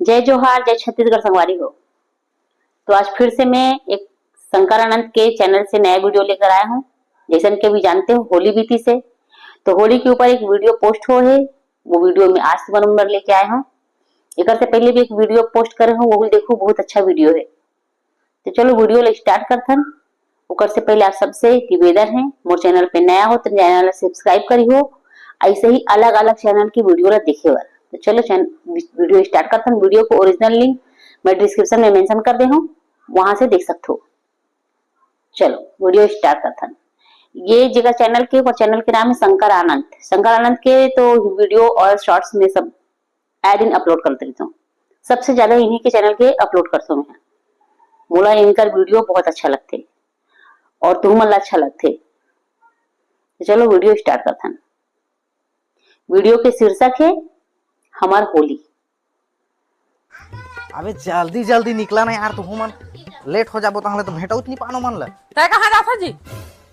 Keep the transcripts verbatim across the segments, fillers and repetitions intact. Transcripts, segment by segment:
जय जोहार, जय छत्तीसगढ़ संगवारी हो। तो आज फिर से मैं एक शंकर आनंद के चैनल से नया वीडियो लेकर आया हूँ। जैसन कि अभी जानते हो, होली बीती से, तो होली के ऊपर एक वीडियो पोस्ट हो है, वो वीडियो मैं आज तुम्हारे नंबर लेके आया हूँ। एकर से पहले भी एक वीडियो पोस्ट करे हूँ, वो भी देखो, बहुत अच्छा वीडियो है। तो चलो वीडियो ला स्टार्ट करथन। ओकर से पहले आप सबसे निवेदन है, मोर चैनल पे नया हो तो चैनल ला सब्सक्राइब करी हो, ऐसे ही अलग-अलग चैनल की वीडियो ला देखे बर। तो चलो चैन-, वीडियो स्टार्ट करथन। वीडियो को ओरिजिनल लिंक मैं डिस्क्रिप्शन में मेंशन कर दे हूँ, वहां से देख सकते हो। चलो वीडियो स्टार्ट करथन। ये जेकर चैनल के ऊपर, चैनल के नाम है शंकर आनंद। शंकर आनंद के तो वीडियो और शॉर्ट्स में सब आए दिन अपलोड करत रहिथों। सबसे ज्यादा इन्हीं के चैनल के अपलोड करथों मैं। मोला इनकर वीडियो बहुत अच्छा लगथे और तुमन ला अच्छा लगथे। तो चलो वीडियो स्टार्ट करथन। वीडियो के शीर्षक है हमार होली। अबे जल्दी जल्दी निकला ना यार, तुहू मन लेट हो जाबो, तहले तो भेंटउच नहीं पानो मन ल। तय कहाँ जाथा जी?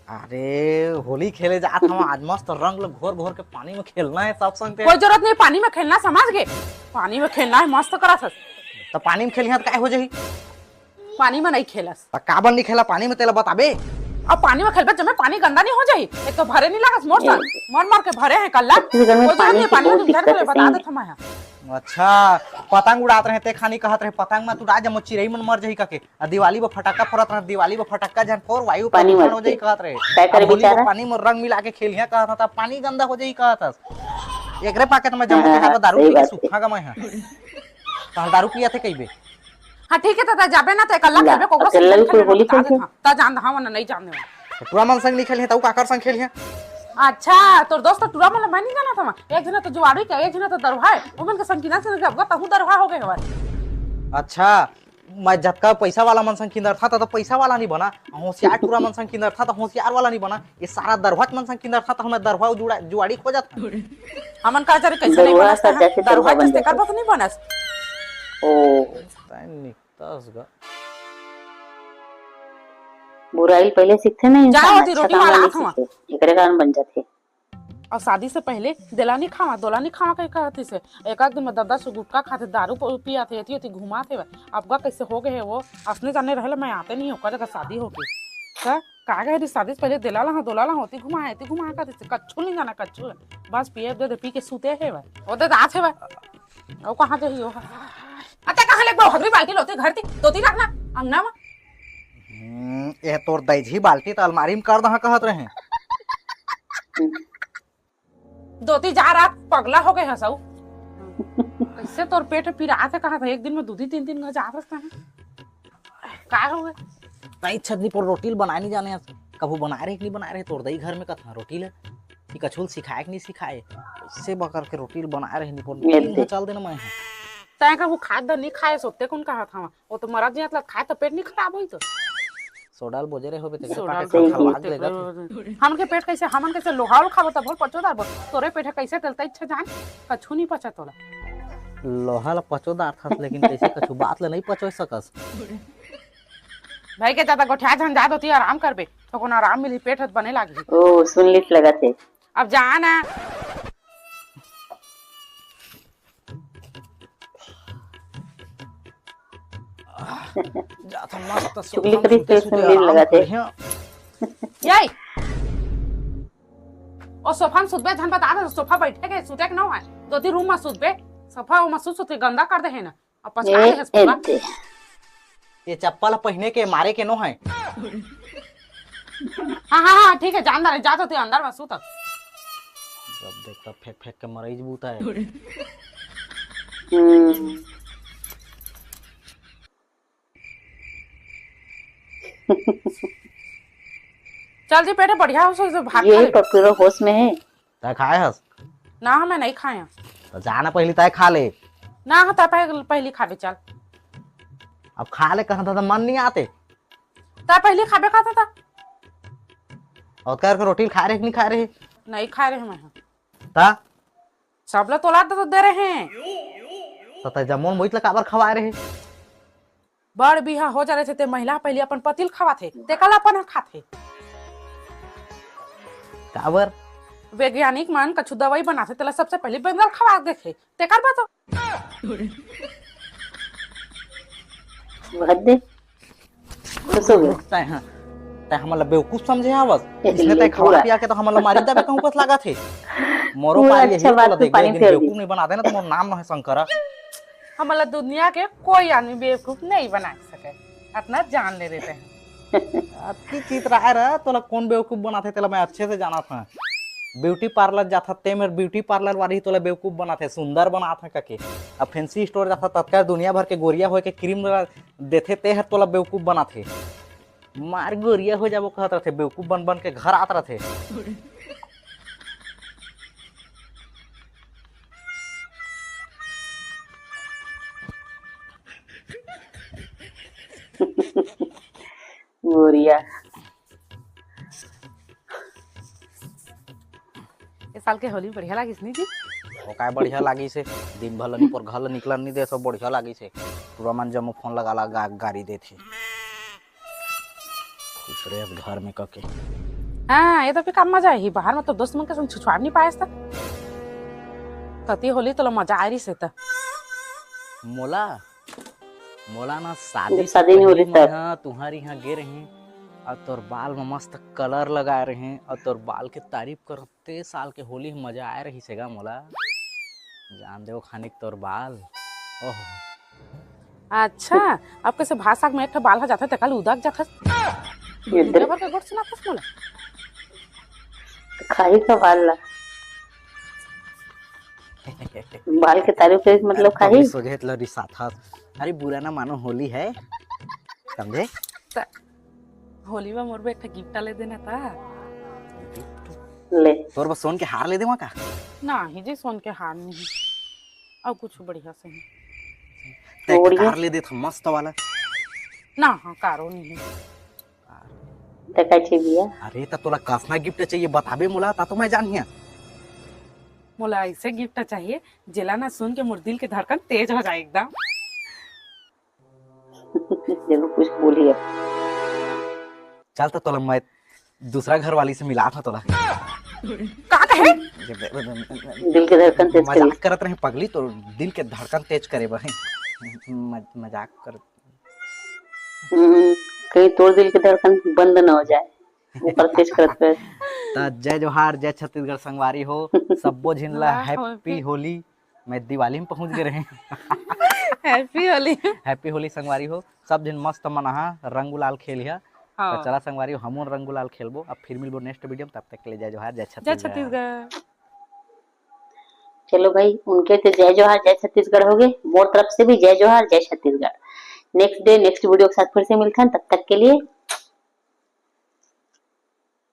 अरे होली खेले जात हूँ आज, मस्त रंग ल घोर घोर के पानी में खेलना है सब संग के। कोई जरूरत नहीं पानी में खेलना, समझ गे? पानी में खेलना है, मस्त करत हस। तो पानी में खेलिहा तो काय हो जाही? पानी में नहीं खेलस। त काबर नहीं खेला पानी में, तेला बताबे। अब पानी में खेलबे जमे पानी गंदा नहीं हो जाही? एक तो भरे नहीं लागस मोर संग, मर मर के भरे हैं कल्ला। छत्तीसगढ़ में कोई जरूरत पानी नहीं, की पानी में बहुत तुम झन दिक्कत खेले, है बता सही देत हूँ मैं। अच्छा, पतंग उड़ात रहे ते खानी कहत रहे, पतंग मत उड़ा, जम्मो चिरई मन मर जाही कके। आ दिवाली बर फटाका फोड़त रहे, दिवाली बर फटक्का झन फोड़, वायु पानी प्रदूषण मत हो जाही के। कहत रहे। काय करे अब होली बेचारा? बर पानी में रंग मिला के खेलिहा कहत रहे, त पानी गंदा हो जाही कहत हस। एकरे पाके त मैं जम्मो हाँ, तिहार बर दारू सही पी के बात है। सूखा गमाए हूँ। तहन दारू पिया थे कहिबे। हाँ ठीक है, त जाबे ना, त एकल्ला ला, खेलबे, कोकरो से अकेल्ला भी खेलबे, कोई होली बता खेलथे? देत हूँ। त जान दहा, वरना नहीं जान देवा। टूरा मन संग नहीं खेलिहे, त अउ काकर संग खेलिहे? अच्छा, तोर दोस्त टूरा मन ला मैं नहीं जानत हवं। एक झन तो जुआड़ी के, एक झन तो दरुहा है। ओमन के संग किना से अब तहूँ दरुहा हो गए हवस। अच्छा, मैं जतका पैसा वाला मन संग किंदरथा, त, त पैसा वाला नहीं बना। होशियार टूरा मन संग किंदरथा, त होशियार वाला नहीं बना। ये सारा दरुहा मन संग किंदरथा, त मैं दरुहा जुड़ा-, जुआड़ी खोजत हूँ। हमन का जाने कैसे नहीं दरुहा बनस, सब जैसे दरुहा तरुहा बन जैसे जाथे। करबो तो नहीं बनस। ओ। तैं निकतस गा। बुराई पहले सीखथे ना इंसान, जाओ, अति अच्छा रोटी काम वाला वाला हाथ नहीं में। सीखे, एकरे कारण बन जाथे। और शादी से पहले देला नहीं खावा, दोला नहीं खावा कही कहत से। एक आध दिन में दस दस गुटखा खाथे, दारू प-, पियाथे, एती ओती घुमाथे। अब का कैसे हो गए है वो, असने जाने रहले मैं आते नहीं, ओकर जगह शादी हो गई। का, का गए रे शादी से पहले देला ला, दोला ला, होती घुमा, एती घुमा कहत से, कच्छु नहीं जाना, कच्छु। बस पिए दे, दे, पी के सूते है भाई। वो दे दात है भाई। ओ कहाँ जाही ओ? अच्छा, कहाँ ले बहुत भी बाल्टी लोती घर ती, तोती रखना, अंगना में। हम्म, ये तोर दैझी बाल्टी त अलमारी में कर दहा कहत रहे। दोती जा रात पगला हो गए हसऊ। कैसे तोर पेट पिरात है, कहाँ था? एक दिन में दो दिन, तीन दिन घर जात रहता है। का हो गए? ताई छतनी पर रोटी ल बनाए नहीं जाने हस। कभू बनाए रहे कि नहीं बनाए रहे? तोर दई घर में कथा रोटी ले कि कछुल सिखाए कि नहीं सिखाए? से बकर के रोटी ल बनाए रहे नहीं पर ये तीन दे। चल देना मैं। तैं कभू खाद नहीं खाए, सोते कौन कहा था? वो तो मरा जिया, खाए तो पेट नहीं खराब होई तो। सोडा ल बोजे रहे होबे, तेकर सोडा पाके ल खलखलवा बोजे के लेगत। हमन के पेट कैसे, हमन कैसे लोहा ल खाबो तब बोल पचोदार बोल। तोरे पेट है कैसे तेल तै इच्छा जान, कछु नहीं पचा तोला। लोहा ल पचोदार थस, लेकिन कैसे कछु बात ल नहीं पचो सकस। भाई के ज्यादा गोठिया झन जात होती, आराम करबे, तो कोनो आराम मिली, पेट हत बने लागी। ओ, सुन लिस लगत है। अब जा ना। जात हन मस्त चुगली सोफा में करिस सुते ते सुते सुन लीन आराम लगत हे। करिहा। यही। ओ सोफा में सुतबे, झन बता दे, सोफा बैठे के सुते के ना है। दोती रूम में सुतबे, सोफा में सुत सुत के गंदा कर दे है ना। अब पछा ए, ले हस पूरा। एते। ये चप्पल पहिने के मारे के नो है। हाँ, हाँ, हाँ, ठीक है, जान दे, जा तो तू अंदर में सुत। जब देख तब फेंक फेंक के मरई बूता है। हम्म। चल जी, पेट बढ़िया हो, सो भात खा यही ले। पकड़ो होश में है। तय खाए हस? ना, मैं नहीं खाया। तो जा ना, पहली तय खा ले। ना, तय पह-, पहली खाबे, चल। अब खा ले, कहा था, तो मन नहीं आते। तय पहली खाबे, कहा था। और कर के रोटी खा रहे कि नहीं खा रहे? नहीं खा रहे मैं। ता? सब ला तोला तो दे रहे हैं। तो तय जमोन मोहित ला काबर खवाए रहे? बड़ बिहा हो जा रहे थे, ते महिला पहले अपन पति ल खवाथे, तेकर अपन ह खाथे। काबर? वैज्ञानिक मन कछु दवाई बनाथे, तेला सबसे पहले बेंदल खवा देथे, तेकर बाद तो। भर दे। खुश हो गए। तै, हाँ, तै हमन ला बेवकूफ समझे आवस। इसने तै खवा पिया के तो हमन ला मारी देबे कहूँ कस लागत हे। मोरो पूरा पार यही अच्छा बात तो देख, पानी फेर बेवकूफ नहीं बना देना तो मोर नाम न है शंकरा। हमन ला दुनिया के कोई आदमी बेवकूफ नहीं बना सके, अतना जान ले रहे हैं। अतकी चित राय रहा, तोला कौन बेवकूफ बनाथे, तेला मैं अच्छे से जानत हूँ। ब्यूटी पार्लर जाथा, ते मेर ब्यूटी पार्लर वाली तोला बेवकूफ बनाथे, सुंदर बनाथा कके। अब फैंसी स्टोर जाथा, ततका दुनिया भर के गोरिया होए के क्रीम देथे, ते हर तोला बेवकूफ बनाथे। मार गोरिया हो जाबो कहत रथे, बेवकूफ बन बन के घर आत रथे। गोरिया। ए साल के होली बढ़िया लागिस नी जी? ओ काय बढ़िया लागिस हे, दिन भर ल निपोर घर ल निकलन नी दे, सब बढ़िया लागिस हे। टूरा मन जम्मो फोन लगा ला गा-, गारी देथे। खुश रहे घर में कके। हाँ, ये तो फिर काम मजा ही, बाहर में तो दोस्त मन के संग छुछुआर नहीं पाएस त। तती होली तो मजा आ रही से त। मोला मोला ना शादी से शादी नहीं हो रही पहले तब। मैं तुहार यहाँ गे रही और तोर बाल में मस्त कलर लगाए रही और तोर बाल के तारीफ करते साल के होली में मजा आए रही सेगा मोला। जान दे वो खानिक तोर बाल। ओह। अच्छा, अब कैसे भाषा में एक ठो बाल हो जाता है, तेका ल उदक जाता है। ये दुनिया भर के गोठ सुनाता है मोला। खाही का बाल ला। बाल के तारीफ करे के मतलब खाही। सोझे ल रिसात हस। अरे बुरा ना मानो, होली है, समझे? त होली में मोर बर एक ठा गिफ्ट ले देना ता। ले। तोर बस सोन के हार ले देवा का? नहीं जी, सोन के हार नहीं। और कुछ बढ़िया से ही। ते तो बढ़िया। कार ले देत मस्त वाला। ना, हाँ, कारो नहीं है। ते का चाहिए? अरे, त तोला कसना गिफ्ट चाहिए, बताबे मोला, ता तो मैं जानिया। मोला ऐसे गिफ्ट चाहिए, जेला ना सुन के मोर दिल के धड़कन तेज हो जाए एकदम। जरूर कुछ बोली अब। चल त तोला मैं दूसरा घर वाली से मिला था तोला। का कहे? दिल के धड़कन तेज करी। मजाक करत रहे पगली, तो दिल के धड़कन तेज करे बर। मज-, मजाक करत। हम्म, कहीं तोर दिल के धड़कन बंद न हो जाए, ओकर तेज करत रहे। त जय जोहार, जय छत्तीसगढ़ संगवारी हो, सब्बो झिन ला वाह, हैप्पी होली। मैं दिवाली में पहुंच गए रहे। हैप्पी होली। हैप्पी होली संगवारी हो, सब झिन मस्त मनाहा, रंग गुलाल खेलिहा। हाँ। त चला संगवारी हो, हमन रंग गुलाल खेलबो। अब फिर मिलबो नेक्स्ट वीडियो में, तब तक के लिए जय जोहार, जय जय छत्तीसगढ़। छत्तीसगढ़। चलो भाई, उनके तो जय जोहार, जय छत्तीसगढ़ हो गए, मोर तरफ से भी जय जोहार, जय Chhattisgarh. Next day, next video के साथ फिर से मिलते हैं, तब तक के लिए